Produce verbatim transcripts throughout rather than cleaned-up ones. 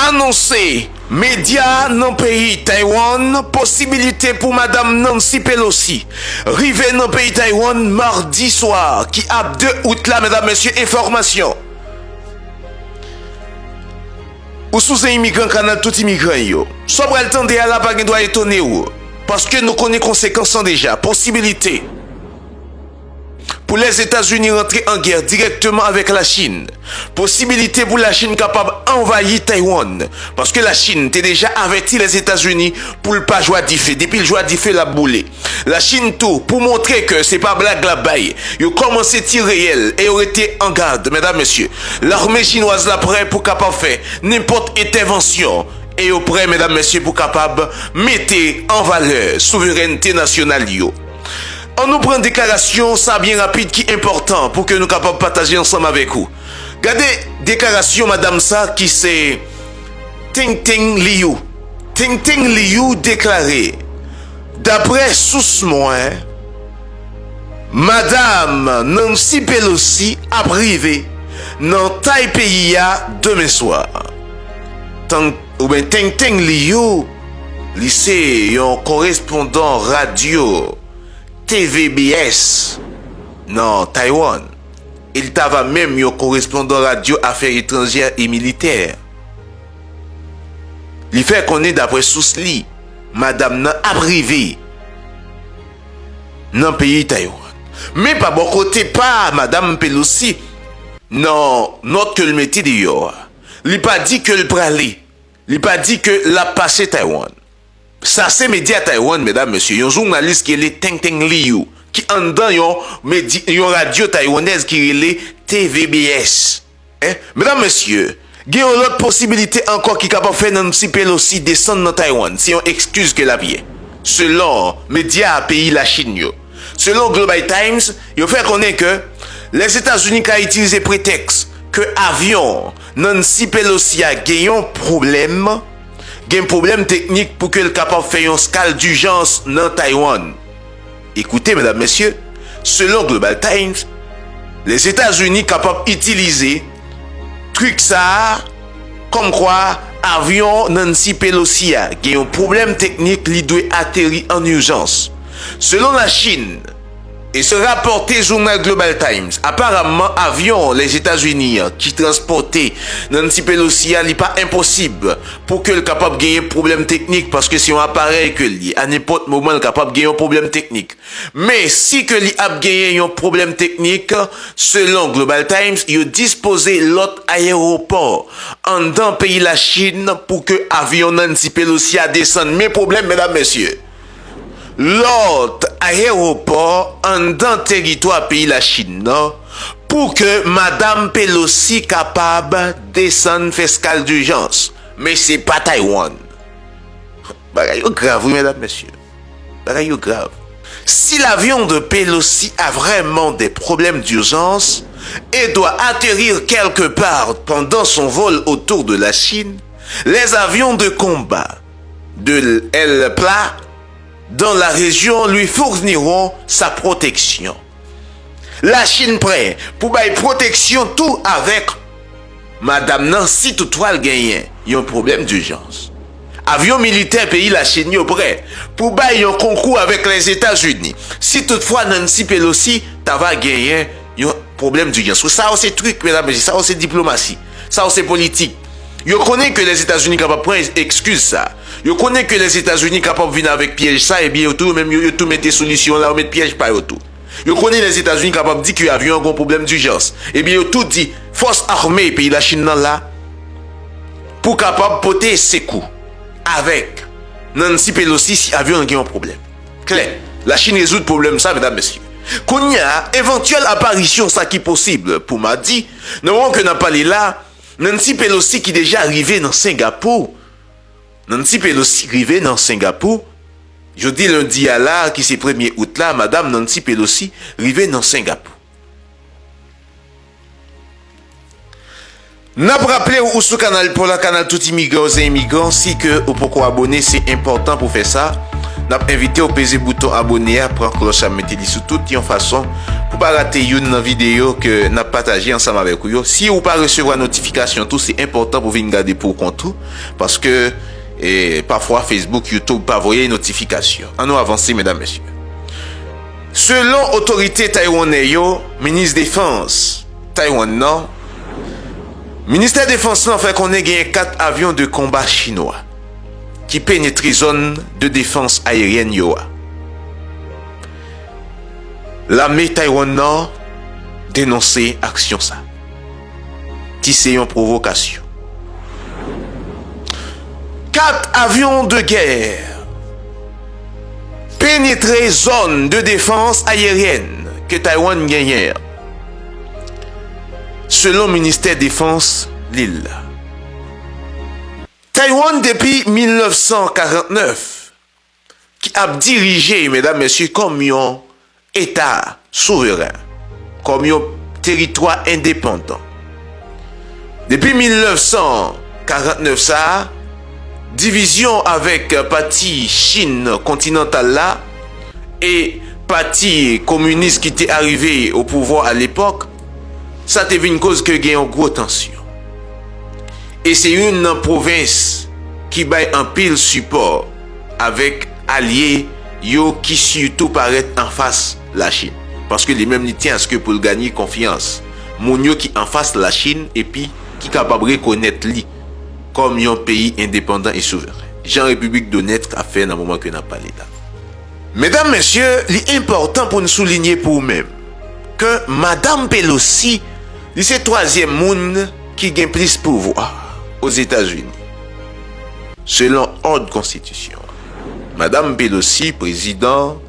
Anonse, medya nan peyi Taiwan, posibilite pou Madanm Nancy Pelosi rive nan peyi Taiwan madi swa ki ap de out la, medam, mesye, enfòmasyon. Ou sou Zen Imigran, kanal tout imigran yo. Sa w pral tande a la pa gen dwa etone w, paske nou konnen konsekans lan deja. Posibilite pou Lèzetazini rantre an gè dirèkteman avèk Lachin. Posibilite pou Lachin kapab anvayi Taiwan, paske Lachin te deja avèti Lèzetazini pou l pa jwa dife. Depi l jwa dife, l ap boule. Lachin tou, pou montre ke se pa blag l ap bay, yo kòmanse tire reyèl e yo rete an gad, medam, mesye. Lame chinwaz la prè pou kapab fè nenpòt entèvansyon e yo prè, medam, mesye, pou kapab mete an valè souverènte nasyonal yo. Ann nou pran deklarasyon sa byen rapid ki enpòtan pou ke nou kapab pataje ansanm avèk ou. Gade deklarasyon madanm sa ki se Teng Teng Liu. Teng Teng Liu deklare, daprè sous mwen, Madanm Nancy Pelosi ap rive nan Tay peyi a demen swa. Tang, oubyen Teng Teng Liu, li se yon korespondan radyo T V B S nan Taiwan. E li t ava menm yon korespondan radyo afè etranjè e militè. Li fè konnen, daprè sous li, madanm nan ap rive nan peyi Taiwan. Men pa bò kote pa madanm Pelosi, nan nòt ke l mete deyò a, li pa di ke l prale. Li pa di ke l ap pase Taiwan. Sa se medya Taiwan, medam, mesye, yon jounalis ki rele Teng Teng Liu, ki anndan yon medi-, yon radyo taiwanèz ki rele T V B S. Hein? Medam, mesye, gen yon lòt posibilite ankò ki kapab fè Nancy Pelosi desann nan Taiwan. Se yon ekskiz ke l ap ye, selon medya peyi Lachin yo. Selon Global Times, yo fè konnen ke Lèzetazini ka itilize pretèks ke avyon Nancy Pelosi a gen yon pwoblèm, gen pwoblèm teknik pou ke l kapab fè yon skal dijans nan Taiwan. Ekoute, medam, mesye, selon Global Times, Lèzetazini kapab itilize trik sa a kòmkwa avyon Nancy Pelosi a gen yon pwoblèm teknik, li dwe ateri an ijans. Selon Lachin, e se rapòte jounal Global Times, aparamman avyon Lèzetazini an ki transpòte Nancy Pelosi a, li pa enposib pou ke l kapab genyen pwoblèm teknik, paske se yon aparèy ke l ye. A nenpòt moman, l kapab gen yon pwoblèm teknik. Men si ke li ap genyen yon pwoblèm teknik, selon Global Times, yo dispoze lòt ayewopò anndan peyi Lachin pou ke avyon Nancy Pelosi a desann. Men pwoblèm, medam, mesye, lòt ayewopò anndan teritwa peyi Lachin nan pou ke madanm Pelosi kapab desann fè skal dijans. Men se pa Taiwan. Bagay yo grav, wi, medam, mesye. Bagay yo grav. Si l'avion de Pelosi a vraiment des problèmes d'urgence et doit atterrir quelque part pendant son vol autour de la Chine, les avions de combat de l-, El Pla dans la région lui fourniront sa protection. Lachin prè pou bay pwoteksyon tou avèk madanm nan si toutfwa l genyen yon pwoblèm dijans. Avyon militè peyi Lachin yo prè pou bay yon konkou avèk Lèzetazini si toutfwa Nancy Pelosi ta va genyen yon pwoblèm dijans. Sa yo se trik, medam, mesye, sa yo se diplomasi, sa yo se politik. Yo konnen ke Lèzetazini kapab pran ekskiz sa. Yo konnen ke Lèzetazini kapab vin avèk pyèj sa, ebyen yo tou, yo menm yo, yo tou mete solisyon la, yo met pyèj pa yo tou. Yo konnen Lèzetazini kapab di ke avyon an gen yon pwoblèm dijans. Ebyen yo tou di, fòs ame peyi Lachin nan la pou kapab pote sekou avèk Nancy Pelosi si avyon an gen yon pwoblèm. Klè, Lachin rezoud pwoblèm sa, medam, mesye. Kounye a, evantyèl aparisyon sa ki posib pou madi, nan moman ke n ap pale la, Nancy Pelosi ki deja rive nan Sengapou. Nancy Pelosi rive nan Sengapou. Jodi lendi a la, ki se premye out la, madanm Nancy Pelosi rive nan Sengapou. N ap raple w, ou sou kanal pa w la, kanal tout imigran, zen imigran, si ke ou poko abone, se enpòtan pou fè sa. N ap envite w peze bouton abone a, pran klòch la, mete li sou tout yon fason pou Pa rate youn nan videyo ke n ap pataje ansanm avèk ou yo. Si ou pa resevwa notifikasyon tou, se enpòtan pou vin gade pou kont ou, paske, e, pafwa Facebook, YouTube pa voye notifikasyon. Ann nou avanse, medam, mesye. Selon otorite taiwanè yo, minis defans Taiwan nan, ministè defans lan fè konnen genyen kat avyon de konba chinwa ki penetre zòn de defans ayeryèn yo a. Lame Taiwan nan denonse aksyon sa, ki se yon pwovokasyon. Kat avyon de gè penetre zòn de defans ayeryèn ke Taiwan genyen an, selon ministè defans lil la. Taiwan depi mil nèf san karant nèf ki ap dirije, medam, mesye, kòm yon eta souveren, kòm yon teritwa endepandan. Depi mil nèf san karant nèf sa a, divizyon avèk pati Chin kontinantal la e pati kominis ki te arive o pouvwa alepòk, sa te vin koz ke gen yon gwo tansyon. E se youn nan pwovens ki bay anpil sipò avèk alye yo ki sitou parèt anfas Lachin. Paske li menm li tyen aske pou l ganye konfyans moun yo ki anfas Lachin epi ki kapab rekonèt li kòm yon peyi endepandan e souveren, jan Repiblik Donetsk ap fè nan moman ke n ap pale la. Medam, mesye, li enpòtan pou n soulinye pou ou menm ke Madanm Pelosi, li se twazyèm moun ki gen plis pouvwa Ozetazini, selon òd konstitisyon an. Madanm Pelosi, prezidan,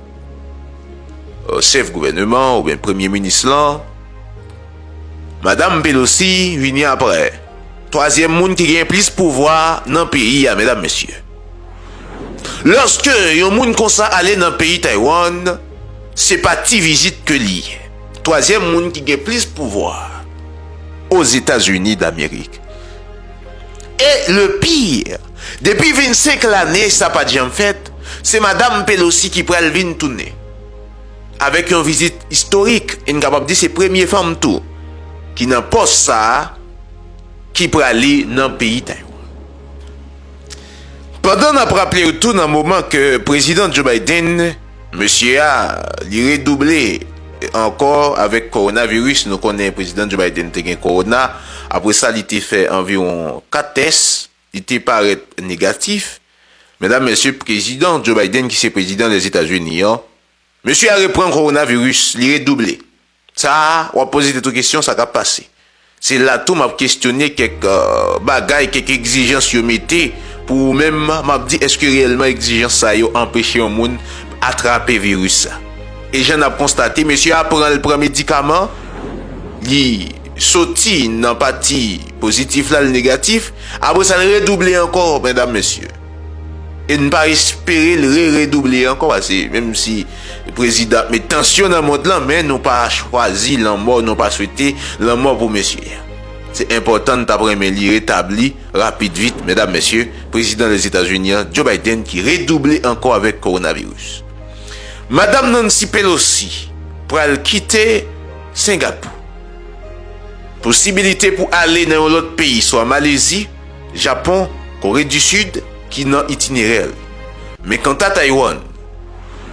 euh, chèf gouvèneman oubyen premye minis lan, Madanm Pelosi vini apre twazyèm moun ki gen plis pouvwa nan peyi a, medam, mesye. Lòske yon moun konsa ale nan peyi Taiwan, se pa ti vizit ke li ye. Twazyèm moun ki gen plis pouvwa Ozetazini Damerik. E le pire, depi vennsenk lane sa pa t janm fèt, se Madanm Pelosi ki pral vin tounen avèk yon vizit istorik, e n kapab di se premye fanm tou ki nan pòs sa a ki prale nan peyi Taiwan. Pandan n ap raple w tou nan moman ke prezidan Joe Biden, mesye a, li redouble ankò avèk kowonaviris, nou konnen prezidan Joe Biden te gen kowona, apre sa li te fè anviwon kat tès, li te parèt negatif. Medam, mesye, prezidan Joe Biden ki se prezidan Lèzetazini an, mesye a reprann kowonaviris, li redouble. Sa a, w ap poze tèt ou kesyon, sa k ap pase. Se la tou m ap kesyone kèk, euh, bagay, kèk egzijans yo mete pou ou menm, m ap di, èske reyèlman egzijans sa yo anpeche yon moun atrape viris sa? E jan n ap konstate, mesye a pran, l pran medikaman, li soti nan pati pozitif la, l negatif, apre sa, l redouble ankò, medam, mesye. E n pa espere l re-redouble ankò, paske menm si prezidan ap met tansyon nan mond lan, men nou pa chwazi lanmò, nou pa swete lanmò pou mesye a. Se enpòtan, n t ap renmen li retabli rapid vit, medam, mesye, prezidan Lèzetazini an, Joe Biden, ki redouble ankò avèk kowonaviris. Madanm Nancy Pelosi pral kite Sengapou. Posibilite pou ale nan yon lòt peyi, swa Malezi, Japon, Kore di Sid, ki nan itinerè li. Men kanta Taiwan,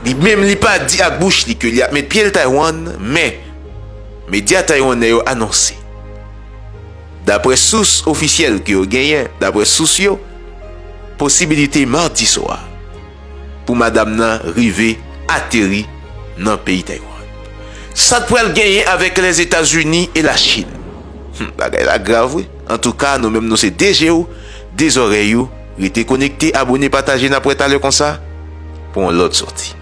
li menm li pa di ak bouch li ke li ap met pye l Taiwan, men medya taiwanè yo anonse, daprè sous ofisyèl ke yo genyen, daprè sous yo, posibilite madi swa pou madanm nan rive ateri nan peyi Taiwan. Sa k pral genyen avèk Lèzetazini e Lachin? Hmm, bagay la grav, wi. Antouka, nou menm nou se de je w, de zòrèy ou. Rete konekte, abone, pataje, n ap wè talè konsa pou yon lòt sòti.